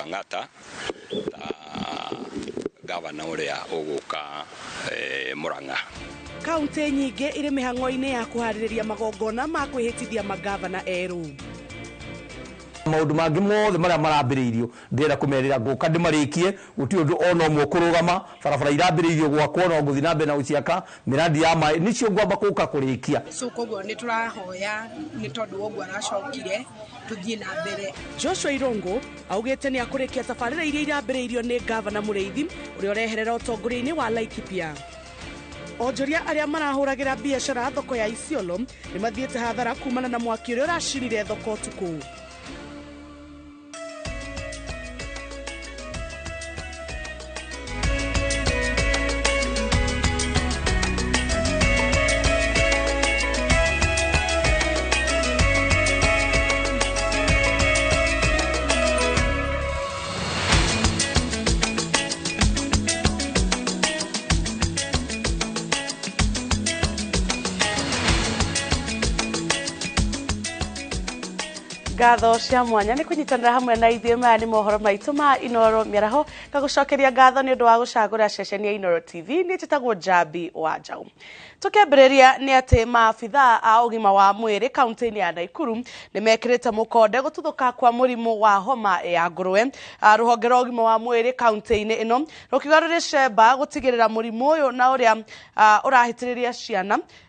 Kang'ata ta gavana ũrĩa ũgũka Murang'a. Kaunti nyingĩ irĩ mĩhang'o-inĩ ya kũharĩrĩria magongona ma kwĩhĩtithia magavana erũ. Maũndũ mangĩ mothe marĩa marambĩrĩirio ndĩrenda kũmerĩra ngũka ndĩmarĩkie, gũtirĩ ũndũ ona ũmwe ũkũrũgama. Barabara irambĩrĩirio gwakwo no ngũthiĩ na mbere na gũciaka, mĩrandi ya maĩ nĩcio ngwamba gũka kũrĩkia. So koguo nĩ tũrahoya nĩ tondũ wa ũguo aracokire tũthiĩ na mbere. Joshua Irungu augĩte nĩ akũrĩkia tabarĩra iria irambĩrĩirio nĩ gavana Mũrĩithi ũrĩa ũreherera ũtongoria-inĩ wa Laikipia. Onjoria arĩa marahũragĩra biacara thoko ya Isiolo nĩ mathiĩte hathara kumana na mwaki ũrĩa ũracinire thoko ũtukũ. Ngatho cia mwanya nĩ kũnyitanĩra hamwe na ithuĩ. Maya nĩ mohoro maitũ ma Inoro mĩaraho. Ngagũcokeria ngatho nĩ ũndũ wa gũcagũra ceceni ya Inoro TV. Niĩ njĩtagwo Njambi wa Njaũ. Tũkĩambĩrĩria nĩ atĩ maabithaa a ũgima wa mwĩrĩ kaunti-inĩ ya Naikuru nĩ mekĩrĩte mũkonde gũtuthũka kwa mũrimũ wa homa ya ngũrwe. Rũhonge rwa ũgima wa mwĩrĩ kaunti-inĩ ĩno rũkiuga rũrĩ cemba gũtigĩrĩra mũrimũ ũyũ na ũrĩa ũrahĩtĩrĩria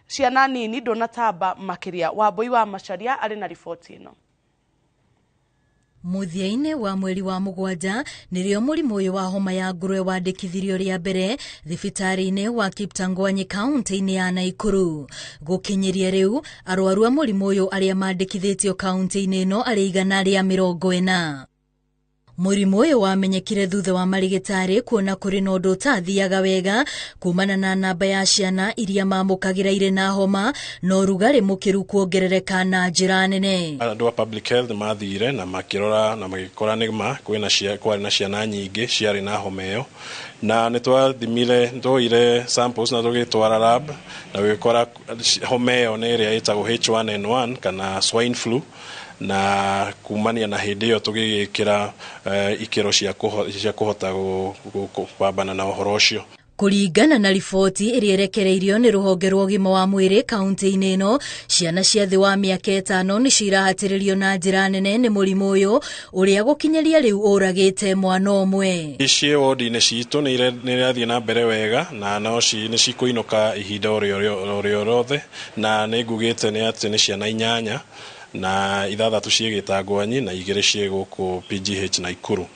ciana nini ndũnatamba makĩria. Wambui wa Macharia arĩ na riboti ĩno. Mũthia-inĩ wa mweri wa mũgwanja nĩrĩo mũrimũ ũyũ wa homa ya ngũrwe wandĩkithirio rĩa mbere thibitarĩ-inĩ wa Kiptangwanyi kaunti-inĩ ya Naikuru. Gũkinyĩria rĩu arwaru a mũrimũ ũyũ arĩa mandĩkithĩtio kaunti-inĩ ĩno arĩ 140. Mũrimũ ũyũ wamenyekire thutha wa marigitari kuona kũrĩ na ũndũ ũtathiaga wega kumana na namba ya ciana iria mamũkagĩra irĩ na homa na ũrugarĩ mũkĩru kuongerereka na njĩra nene. Andũ a public health mathire na makĩrora na magĩkora nĩ ma kwarĩ na ciana nyingĩ ciarĩ na homa ĩyo, na nĩ twathimire, nĩtwoire samples na tũgĩtwara lab na gũgĩkora homa ĩyo nĩ ĩrĩa ĩtagwo H1N1 kana swine flu, na kumania na hĩndĩ ĩyo tũgĩgĩkĩra ikĩro cia kũhota kũpambana na ũhoro ũcio. Kũringana na riboti ĩrĩa ĩrekereirio nĩ rũhonge rwa ũgima wa mwĩrĩ kaunti-inĩ ĩno, ciana cia thĩ wa mĩaka 5 nĩcio irahatĩrĩrio na njĩra nene nĩ mũrimũ ũyũ ũrĩa gũkinyĩria rĩu ũragĩte mwana ũmwe. Ici wodi-inĩ citũ nĩ irathiĩ na mbere wega na no nĩ cikũinũka ihinda o rĩothe, na nĩ ngugĩte nĩ atĩ nĩ ciana 8 na 6 ciĩ Gĩtangwanyi na 2 ciĩ gũkũ PGH Naikuru.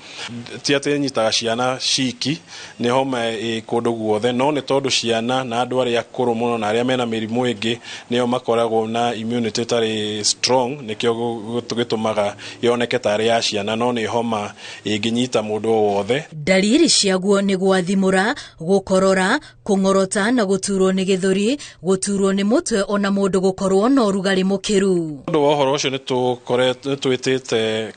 Ti atĩ nyitaga ciana ciki, nĩ homa ĩ kũndũ guothe, no nĩ tondũ ciana na andũ arĩa akũrũ mũno na arĩa mena mĩrimũ ĩngĩ nĩo makoragwo na immunity ĩtarĩ strong, nĩkĩo gĩtũmaga yoneke tarĩ ya ciana, no nĩ homa ĩngĩnyita mũndũ o wothe. Ndariri ciaguo nĩ gwathimũra, gũkorora, kũng'orota na gũturwo nĩ gĩthũri, gũturwo nĩ mũtwe ona mũndũ gũkorwo na ũrugarĩ mũkĩru. Ũndũ wa ũhoro ũcio nĩ twĩtĩte,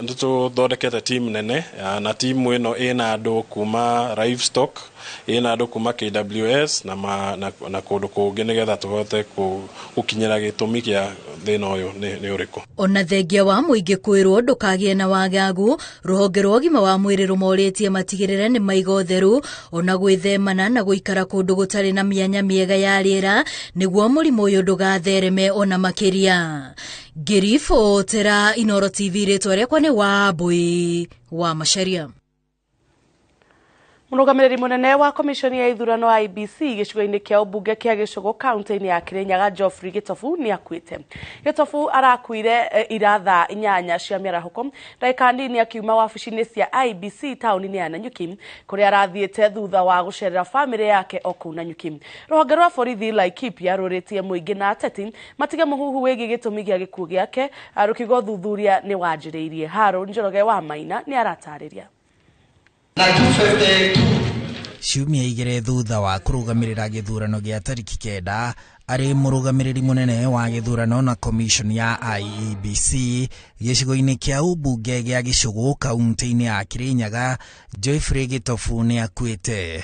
nĩ tũthondekete team nene, na timu ĩno ĩna andũ kuma livestock, ĩna andũ kuma KWS na kũndũ kũngĩ nĩgetha tũhote gũkinyĩra gĩtũmi kĩa thĩna ũyũ nĩ ũrĩkũ. Ona thengia wa mũingĩ kwĩrwo ndũkagĩe na wagagu, rũhonge rwa ũgima wa mwĩrĩ rũmorĩtie matigĩrĩre nĩ maiga ũtheru ona gwĩthemana na gũikara kũndũ gũtarĩ na mĩanya mĩega ya rĩera nĩguo mũrimũ ũyũ ndũgathereme ona makĩria. Ngĩribotera Inoro TV, rĩtwa rĩakwa nĩ Wambui wa Macharia. Mũrũgamĩrĩri mũnene wa komishoni ya ithurano IEBC gĩcigo-inĩ kĩa ũmbunge kĩa Gĩcũgũ kaunti-inĩ ya Kĩrĩnyaga Geoffrey Gĩtobu nĩ akuĩte. Gĩtobu arakuire ira thaa 8 cia mĩarahũko ndagĩka nini akiuma wabici-inĩ cia IEBC taũni-inĩ ya Nanyuki kũrĩa arathiĩte thutha wa gũcerera bamĩrĩ yake o kũu Nanyuki. Rũhonge rwa borithi Laikipia rũrĩtie mũingĩ na ateti matige mũhuhu wĩgiĩ gĩtũmi gĩa gĩkuũ gĩake, rũkiuga ũthuthuria nĩ wanjĩrĩirie. Harold Njoroge wa Maina nĩ aratarĩria. Ciumia 2 thutha wa kũrũgamĩrĩra gĩthurano gĩa tarĩki 9 arĩ mũrũgamĩrĩri mũnene wa gĩthurano na commission ya IEBC gĩcigo-inĩ kĩa ũmbunge gĩa Gĩcũgũ kaunti-inĩ ya Kĩrĩnyaga, Geoffrey Gĩtobu nĩ akuĩte.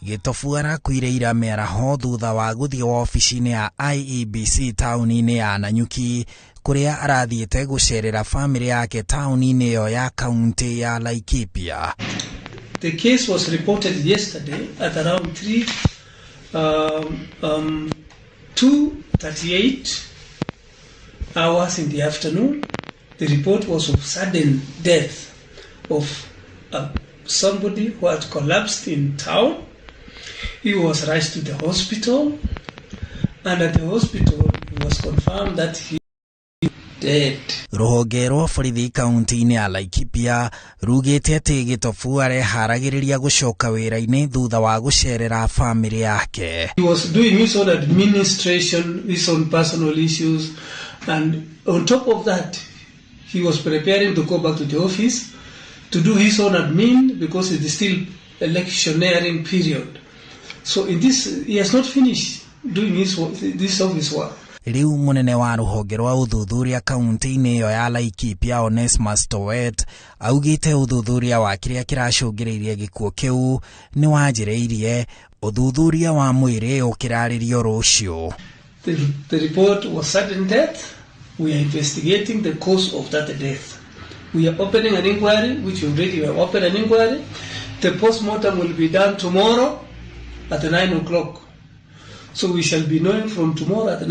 Gĩtobu arakuire ira mĩaraho thutha wa gũthiĩ wabici-inĩ ya IEBC taũni-inĩ ya Nanyuki Kũrĩa arathiĩte gũcerera famĩlĩ yake taũni-inĩ ĩyo ya kaunti ya Laikipia. The case was reported yesterday at around 3, 2:38 hours in the afternoon. The report was of sudden death of somebody who had collapsed in town. He was rushed to the hospital, and at the hospital it was confirmed that he dead. Rũhonge rwa borithi kaunti-inĩ ya Laikipia rugĩte atĩ Gĩtobu areharagĩrĩria gũcoka wĩra-inĩ thutha wa gũcerera famĩlĩ yake. He was doing his own administration, his own personal issues, and on top of that, he was preparing to go back to the office to do his own admin because it is still electioneering period. So in this, he has not finished doing this office work. Rĩu mũnene wa rũhonge rwa ũthuthuria kaunti-inĩ ĩyo ya Laikipia, Onesmus Towet, augĩte ũthuthuria wa kĩrĩa kĩracũngĩrĩirie gĩkuũ kĩu nĩ wanjĩrĩirie, ũthuthuria wa mwĩrĩ ũkĩrarĩrio rũciũ. The report was sudden death. We are investigating the cause of that death. We are opening an inquiry, which already we have opened an inquiry. The postmortem will be done tomorrow at 9 o'clock. So we shall be knowing from tomorrow at 9